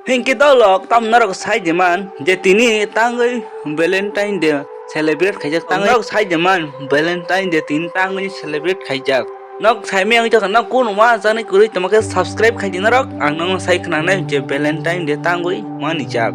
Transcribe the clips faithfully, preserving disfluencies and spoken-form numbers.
Hinkhe dolok tam norok sai de man je tini tangwi Valentine Day celebrate khaijak, tang norok sai de man Valentine Day tini tangwi celebrate khaijak. Nok saimaya wngwi tongkha, nok kunu ma janai kwrwi tongma khe subscribe khai di norok, ang nokno sai khwnanai je Valentine Day tangwi manijak.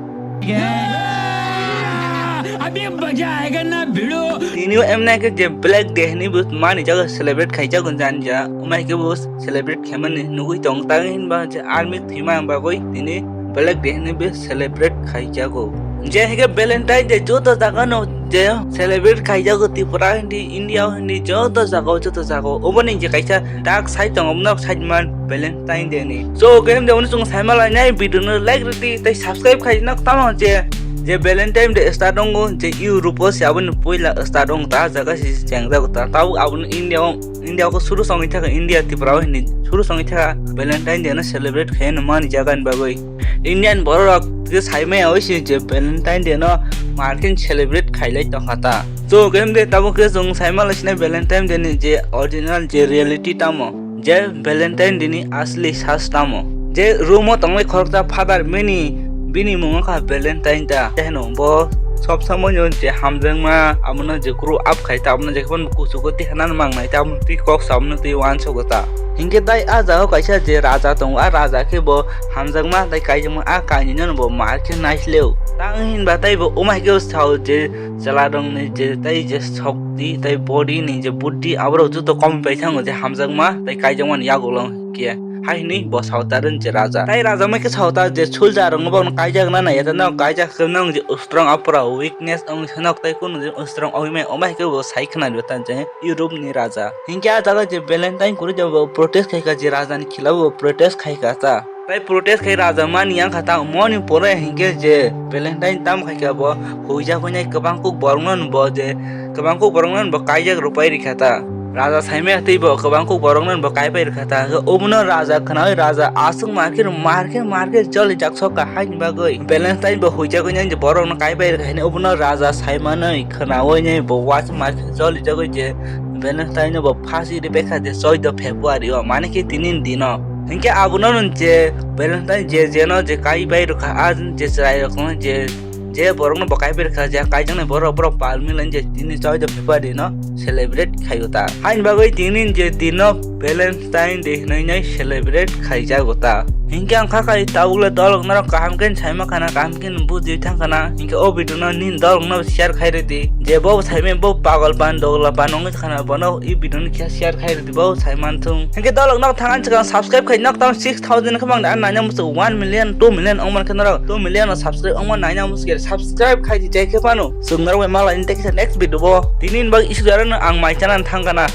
अभी मजा आएगा ना भिड़ो। Tini o emnai khe je Black Day hinwi bo manijak, celebrate khaijak janja, umai khe bo celebrate khaimani nugwi tong, tang hinba je army thwima bagwi tini Black Day hinwi bo celebrate khaijago. Je hinkhe Valentine Day joto jagano je celebrate khaijago, Tripura hindi, India hindi, joto jagao, joto jagao. Oboni je kaisa dak sai tongo, obono sai man Valentine Day ni. So, khe himde oni chwng saima lainai video no like rwdi tei subscribe khai nok tamo je, je Valentine Day start tongo je Europe o se aboni puila start tongo, ta jaga se chengjak ta. Tabo abono India o, India o suru songwi thaka, India Tripura o hindi suru songwi thaka Valentine Day no celebrate khai no mani jaga ni bagwi. Indian borok rok khe saimaya oi se je Valentine Day no markin celebrate khailai tongkha ta. So, khe himde tabo khe chwng saima lai sinai Valentine Day ni je original je reality tamo, je Valentine Day ni asli sas tamo. Je room o tongnai khoroksa father bini, bini mung wngkha Valentine ta. Tei heno bo sob somoi no je hamjakma, abono je grow up khai ta, abono je kuchugo twi hanan mangnai ta, abono twi kok sa, abono twi uansugo ta. Hinkhe tai ah jagao kaisa je raja tongo, ah raja khe bo hamjakma tei kaijakma ah kainwino bo mar khe naisleo. Tang hinba tei bo umai khe sao je chwla rokni je tei je shokti tei body ni je buddhi aborok joto komi pai thango je hamjakma tei kaijakmani yagulo khe. Hai hinwi bo sao ta ring je raja. Tei raja mai khe sao ta je soldier rokno bono kaijak na nai ya, tei nok kaijak khe nang je strong apra weakness wng se nok tei kunu je strong oi mai, omo hai khe bo sai khna rio ta je Europe ni raja. Hinkhe ah jaga je Valentine kwrwi je bo protest khai kha, je raja ni khilao bo protest khai kha ta. Tei protest khai raja mani yang kha ta, moni pore hinkhe je Valentine tam khai kha bo huijak huinai kwbang kuk borok no bo je kwbang kuk borok no bo kaijak rwpai rikha ta. Raja saimaya tei bo kwbang kuk borok no bo kaipai rikha ta. Obono raja khnaui raja aswk market market market joli jak sok kha haini bagwi Valentine bo huijak huinai borok no kaipai rikha hini obono raja saimanwi khnaui nai bo watch market joli jagwi je Valentine no bo phasi ripekha je choudo February o, mane khe tini ni dino. Hinkhe abono nwng je Valentine je jeno je kai bai rwkha, a je chwrai rokno je, je borokno bo kai bai rwkha, je kaijaknai borok, borok pal milai je tini choudo February no celebrate khaio ta. Haini bagwi tini je dino Valentine Day hinwi nai celebrate khaijago ta. Hinkhe ang kha khai tabukle dolok norok kaham khe saima khana, kaham khe buji thang khana. Hinkhe o video no nini dolok no share khai rwdi. Je bo saimai bo pagol ban dogla ban wngwi khana, bono i video no khe share khai rwdi, bo saiman thung. Hinkhe dolok nok thangan chikang subscribe khai nok tang six thousand khe bang da, naina musu one million, two million ongman khe norok two million no subscribe ongman naina musu khe subscribe khai di jai khe phano. Chwng norok bai malai ni tei kisa next video bo. Tini ni bak isu jara no ang mai chana thang khana.